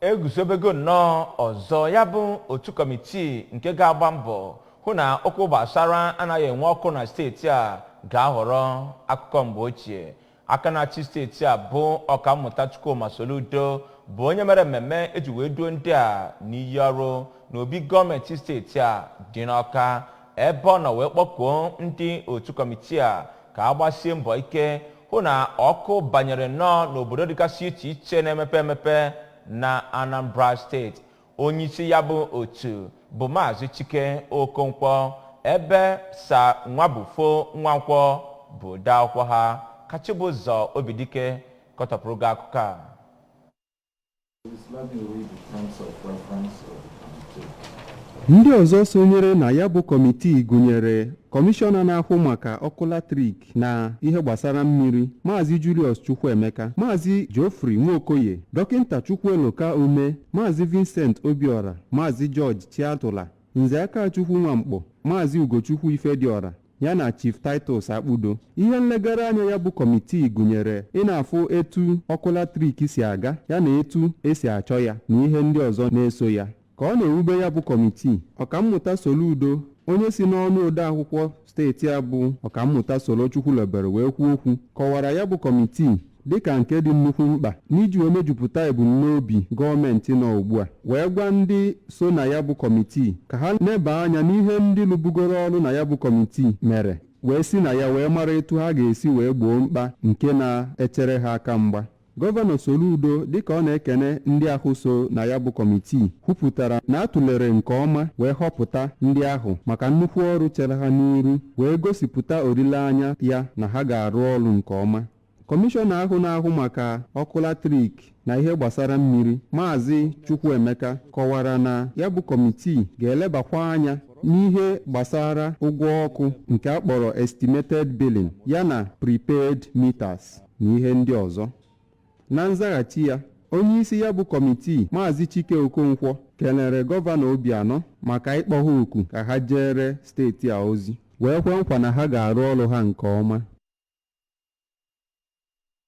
Eguzobego nnọọ ọzọ ya bụ otu kọmitii nke ga-agba mbọ hụ na okwu gbasara anaghị enwe ọkụ na steeti a ga-aghọrọ akụkọ mgbe ochie. Aka na-achị steeti a bụ Ọkammụta Chukwuma Soludo bụ onye mere mmemme eji wee duo ndị a n'iyi ọrụ n'obi gọọmenti steeti a dị n'Ọka, ebe ọ nọ wee kpọkuo ndị otu kọmitii a ka a gbasie mbọ ike hụ na ọkụ banyere nnọọ n'obodo dịgasị iche iche na-emepe emepe na Anambra Steeti. Onyeisi ya bụ otu bụ Maazị Chike Okonkwo, ebe Sir Nwabufo Nwankwọ bụ odeakwụkwọ ha. Ka Chibụzọ Obidike kọtọpụrụ gị akụkọ a. Please let me read the terms of reference of the committee. Ndị ọzọ sonyere na ya bụ kọmitii gụnyere kọmishọna na-ahụ maka ọkụ latrik na ihe gbasara mmiri, Maazị Julius Chukwuemeka, Maazị Geoffrey Nwokoye, Dọkịnta Chukwueloka Ume, Maazị Vincent Obiora, Maazị George Chiatụla, Nze Akachukwu Nwamkpọ, Maazị Ugochukwu Ifediora yana Chief Titus Akpudo. Ihe nlegara anya ya bụ kọmitii gụnyere ị na-afụ etu ọkụ latrik si aga yana etu esi achọ ya na ihe ndị ọzọ na-eso ya. Ka ọ na-ewube ya bụ kọmitii, Ọkammụta Soludo, onye si n'ọnụ odeakwụkwọ steeti a bụ Ọkammụta Solo Chukwulobere wee kwuo okwu, kọwara ya bụ kọmitii dịka nke dị nnukwu mkpa n'iji wee mejupụta ebumnobi gọọmenti nọ ugbu a, wee gwa ndị so na ya bụ kọmitii ka ha neba anya n'ihe ndị lụbugoro ọrụ na ya bụ kọmitii mere, wee si na ya wee mara etu ha ga-esi wee gboo mkpa nke na-echere ha aka mgba. Gọvanọ Soludo, dịka ọ na-ekene ndị ahụ so na ya bụ kọmitii, kwupụtara na a tụlere nke ọma wee họpụta ndị ahụ maka nnukwu ọrụ chere ha n'iru, wee gosipụta olileanya ya na ha ga-arụ ọrụ nke ọma. Kọmishọna ahụ na-ahụ maka ọkụ latrik na ihe gbasara mmiri, Maazị Chukwuemeka, kọwara na ya bụ kọmitii ga-elebakwa anya n'ihe gbasara ụgwọ ọkụ nke a kpọrọ estimated billing yana prepaid meters na ihe ndị ọzọ. Na nzaghachi ya, onyeisi ya bụ kọmitii, Maazị Chike Okonkwo, kelere Gọvanọ Obianọ maka ịkpọ ha oku ka ha jere steeti a ozi, wee kwe nkwa na ha ga-arụ ọrụ ha nke ọma.